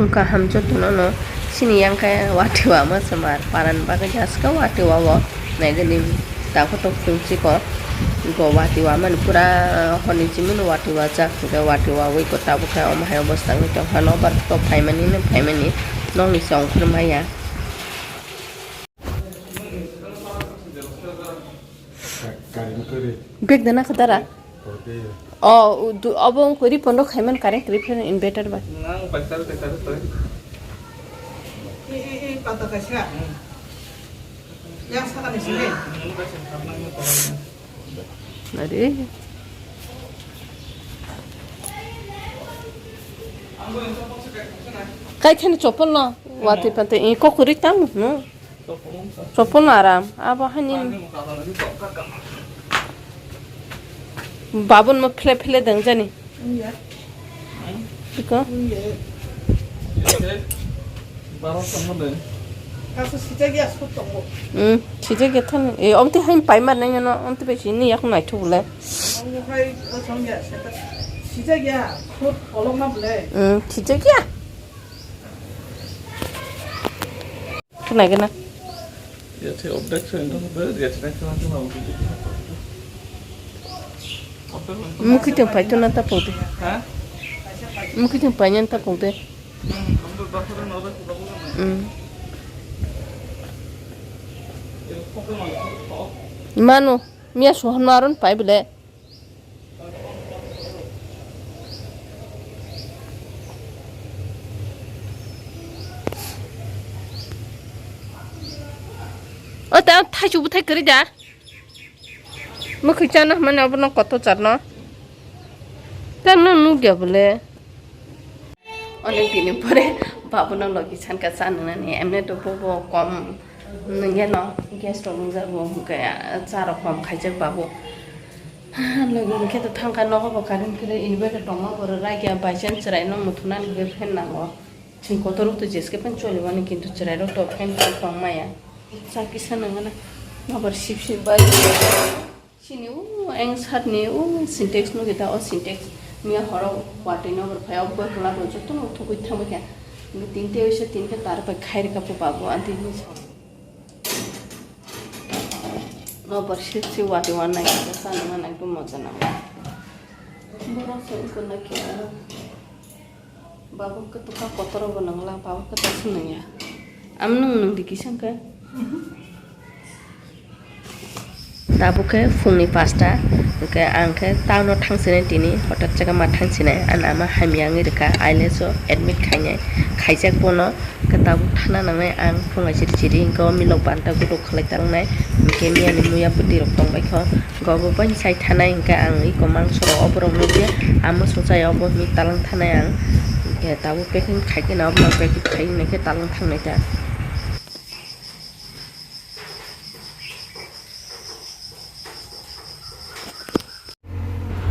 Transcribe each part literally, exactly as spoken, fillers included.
Wngkha hamjwk tono no sini yang khe watwi wama se mar paran bagwi jaska watwi wa o naigani takhuk tok chwng chikon go watwi wamani pura hwnwi chimino watwi wajak hwnkhe watwi wawi go tabuk khe omo hai obostha wngwi tongkha nokbar tok phaimani no phaimani nokni se ongkhormaya. Bag dana khatara. O, obo wngkha ri pondo khaiman current ri phaino inverter bai. Nang paisa paisa paisa. I, i, i, pata kaisa. Yang sakani sini. Are. Kai thani chopol no. Watwi patwi i kokori tang no. Chopol no aram. Abo hani. Babun mo phile phile dang jani. Iko. Kaso sijak ya sot tongo. Hmm, sijak ya than. E, omti hain paimar nai no, omti bai sini yak nai thuk le. Omo hai o song ya seta. Sijak ya sot kolok na bole. Hmm, sijak ya. Khwnai gana. Yathai obdek se wngtong khe yathai khwna khwna wngtong khe. Mukhuitwng paitwna ta pungte. Ha? Mukhuitwng painani ta pungte. Hmm, obdek bakhuran obdek khwna khwna. Hmm. Mano, miya suhan maron pai bile. O ta thaichu bwthai kwrwi da. Mwkhwi chana hwnmani obono kotor charno. Tamo nukya bole. Onek dini pore babuno logi sanka cha nwngnani, emne to bobo kom nwngyano, gas rok nwngjak bo hwnkhe cha rok kom khaijak babu. Logi hwnkhe to thangkha nogo bo current kwrwi inverter tongma bo rwlaikya, by chance chwraino muthunani hwnkhe fan nango. Chwng kotor rok to jeske fan cholimani kintu chwrairok to fan tong maya. Cha kisa nangana. Nobar sip sip bai. Chini o eng sat ni o Sintex nugwi ta o Sintex miya horo watwi nobar phai o bwkla bo joto no thugwi thangwi kha. Tin te oisa tin khe tar bai khai rwkha po babu anti ni sa. Nobar sip sip watwi wan nai kha cha nangana ekdom moja nango. Borok se ungkor na khe. Babo khe to ka kotor bo nangla, babo khe to se nangya. Am nung nung di kisa khe. Tabuk khe phungni pasta, hwnkhe ang khe town-o thangsinai tini, hotak jaga ma thangsinai, ani ama hamya wngwi rwkha, I L S o admit khainai, khaijak bono, hwnkhe tabuk thana nangnai ang phung ai chiri chiri, hwnkhe o milok banta guduk khlai tangnai, hwnkhe miyani muya bwtwi rok tongbaikho. Gobo bai sai thanai hwnkhe ang iko mangso rok oborok nukya, amo swngchai obo hinwi talang thanai ang. Hwnkhe tabuk packing khaikhe na obo packing khai hwnkhe talang thangnai ta.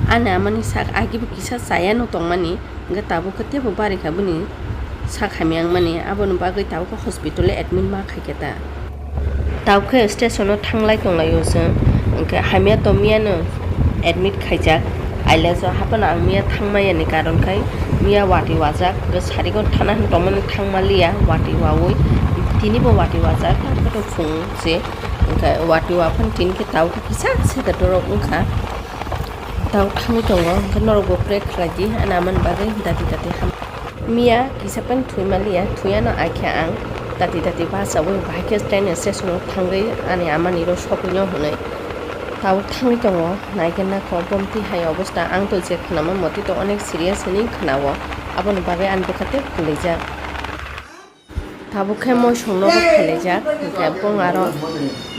Ani amani sak agibo kisa chayano tongmani. Hwnkhe tabuk khe teibo barikha bini sak hamya wngmani, aboni bagwi tabuk khe hospital o admit ma khaikhe ta. Tabuk khe station o thanglai tonglaio chwng, hwnkhe hamya tongmiyano admit khaijak. Ailejo haphano ang miya thangmayani karon khai miya watwi wajak, hwnkhe sarigo thana hwn tongmani thangmaliya watwi wawi, tinibo watwi wajak, tabuk khe phung se, hwnkhe watwi waphano tini khe tabuk khe kisa se da dorok wngkha. Tao thangwi tongo, hwnkhe norokbo pray khlai di, ani amani bagwi dati dati ham. Miya kisa pen thwi maliya, thwiyano aikha ang dati dati bachawi bahai khe train station o thangwi ani amani ro sopwino hwnwi. Tao thangwi tongo, naikhe nakho bomti hai obostha, ang to je khnama moti to onek serious hwnwi khnao, aboni bagwi ani bwkha tei kwlaijak. Tabuk khe moisong nogo khailaijak, hwnkhe bong aro,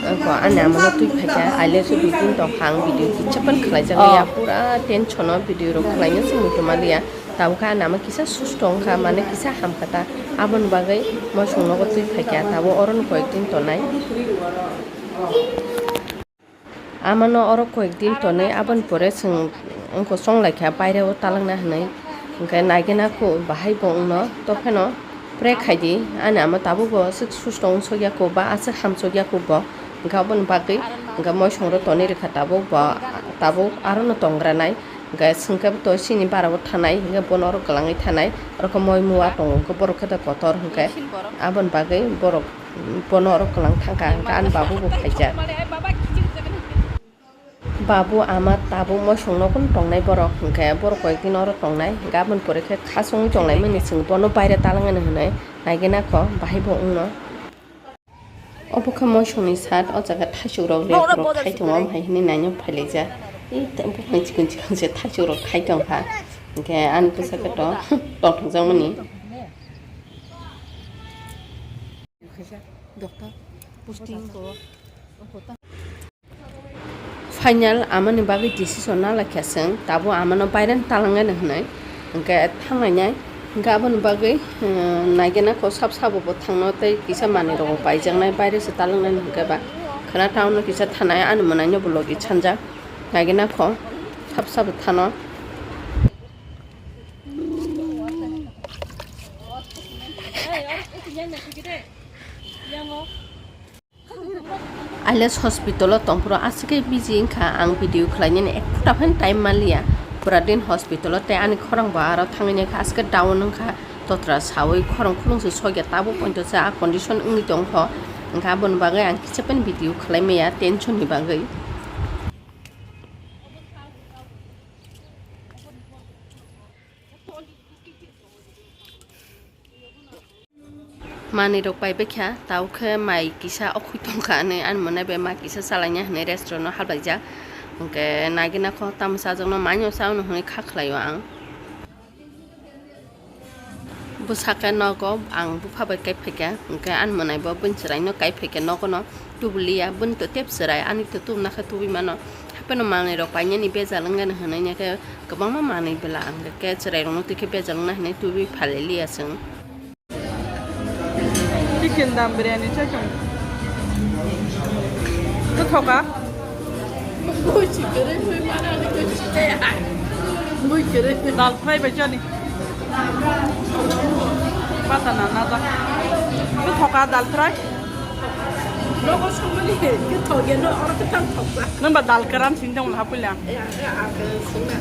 wngkha ani amano twi phaikha, aileso dui din tongkha ang video kicha pan khlaijak liya, pura tension o video rok khlaina se muitu maliya. Tabuk khe ani ama kisa susto wngkha, mane kisa hamkha ta, aboni bagwi moisong nogo twi phaikha, tabuk orono koyek din tonai. Amano oro koyek din tonwi, aboni pore chwng wngkha chonglaikha baireo talangna hwnwi. Hwnkhe naigena kho bahai bo wngno, topheno pray khaidi, ani ama tabukbo aswk susto wngsukya kho ba aswk hamsukya kho bo. Hwnkhe aboni bagwi hwnkhe moisongro tonwi rwkha tabuk bo, tabuk arono tongranai. Hwnkhe swngkhe to chini bara o thanai, hwnkhe bono oro kwlangwi thanai, oro khe moi mua tongo, hwnkhe borok khe to kotor, hwnkhe aboni bagwi borok bono oro kwlang thangkha, hwnkhe ani babu bo phaijak. Babu, ama, tabuk, moisong nogo tongnai borok, hwnkhe borok koi ekdin oro tongnai, hwnkhe aboni pore khe khasungwi tonglaimani, chwng bono baire talangani hwnwi naigwi nakho, bahai bo wngno. Obo khe moisongni sat, o jaga thaichuk rok, rek rok khai tongo, omo hai hwnwi naino phailaijak. Ei, buphang chikon chikon se thaichuk rok khai tongkha. Hwnkhe ani bwsakhe to tongthokjakmani. Final amani bagwi decision na laikha chwng, tabuk amano baireno talangnai hwnwi, hwnkhe thanglainai, hwnkhe aboni bagwi, eh, naigena kho sab sabo bo thangno tei kisa manwi rok bo paijaknai, baire se talangnai hwnkhe ba khwna town o kisa thanai ani mwnaino bo logi sanjak, naigena kho sab sabo thano. Ailes hospital o tongphuru aswk khe busy wngkha, ang video khlainani ek phuta phano time manliya. Pura din hospital o tei ani khorang bo aro thangwi naikha, aswk khe down wngkha, totra sawi khorang khulung se sokya, tabuk poito se a condition wngwi tongkho, wngkha aboni bagwi ang kisa phano video khlai maya tension ni bagwi. Manwi rok pai baikha, tau khe mai kisa okhoi tongkha hinwi ani mwnai bai ma kisa chalaina hinwi restaurant o hablaijak. Hwnkhe naigena kho tamo chajakno maino chao hinwi kha khlaio ang. Bwsakhe nogo ang bupha bai kai phaikha, hwnkhe ani mwnai bo bini chwraino kai phaikha nogono. Tubuliya, bini to tep chwrai, ani to tubuna khe tubui mano. Hapheno manwi rok painani bejal wngani hwnwi khe kwbangma manwi bela ang khe chwrai rokno twi khe bejal wngna hinwi tubui phaliliya chwng. Chicken dum biryani chakang. Kwthoka. Dal fry bai chani. Pata na na da. Kwthoka dal fry. Nogo songmani kwthok ya, no oro kwthang thokba. Nang ba dal karan sing tong ha puila. Ya, ya, a ke songna.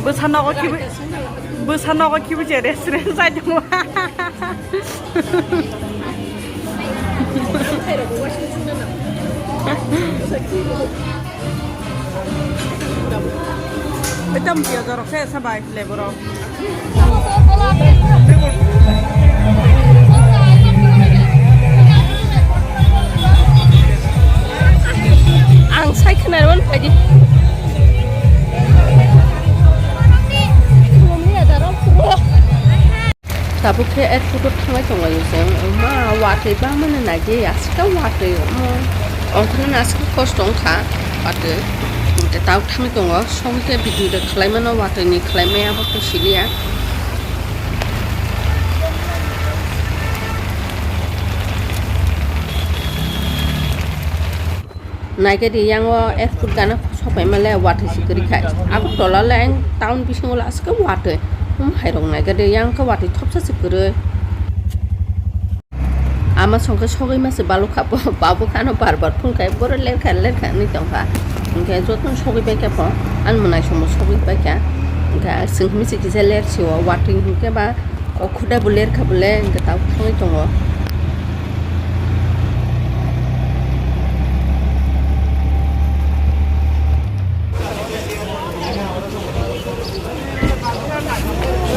Bwsa nogo kibu, bwsa nogo kibu je restaurant sai tong. Thairok bo waising songna na. Bwsa kibu. Ekdom piyaj rok se esa bai lebu rok. Ang sai khwnarmani phaidi. Tabuk khe airport o thanglai tonglaio chwng. Ma watwi bangmani naidi, aswk watwi omo. Ongkhornani aswk kosto wngkha watwi. Hwnkhe tabuk thangwi tongo, sogwi khe video rok khlaimano, watwini khlaimaya abo khe siliya. Naikhe di, yang o airport gana sopai male watwi se kwrwi khai. Agartala le ang town bisingo le aswk watwi. Omo hai rok naikhe di, yang khe watwi thopsa se kwrwi. Ama songkhe sogwi ma se balukha, bo babuk ano bar bar phone khai, boro lerkha lerkha hinwi tongkha. Hwnkhe jotono sogwi bai kha pho, ani mwnai somo sogwi bai kha. Hwnkhe chwng himwi se kisa ler sio, watwi hwnkhe ba. O khuda bo lerkha bole, hwnkhe tabuk thangwi tongo.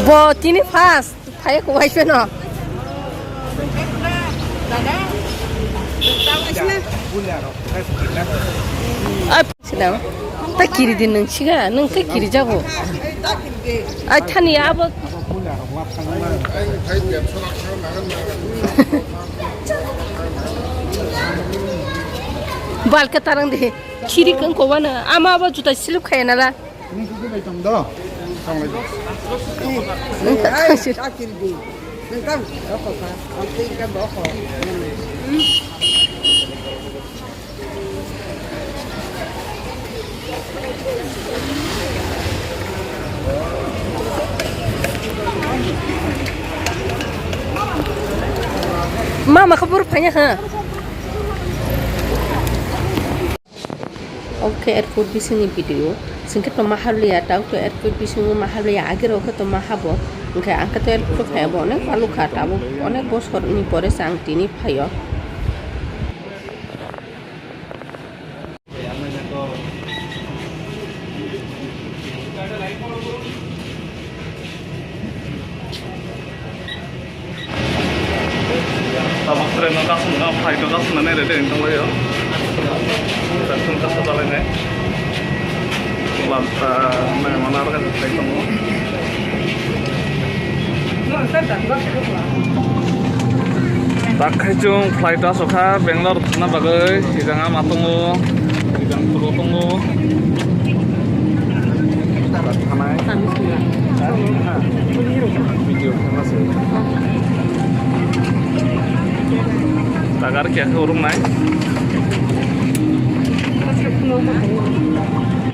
Bo tini first, phai ko wai pheno. Sida, ta kiri din nung siga, nung ta kiri jago. Ai thani abo. Bal ka tarang de, kiri kang ko wana, ama abo juta silip khaya nala. Nung khe bai tong do. Tong lai. Nung ta kiri di. Nung tang, oko ka, ang tei ka boko. Mama kabur phanya ha. Oke airport bisingni video. Singke toma habliya, tau to airport bisingo ma habliya, agero khe toma habo. Hingke ang khe to airport phaibo onek balu kha, tabuk onek bosor ni pore se ang tini phaio. Tabuk train no kasung no, flight no kasung no nai rede wng tonglaio. Kasung kasung balai nai. Lamsa nai mana arga sai tongo. Tak khai chung flight asokha Bangalore thangna bagwi, ijang ama tongo, ijang puro tongo. Thanai. Video khema se. Tagar kya khe urung nai.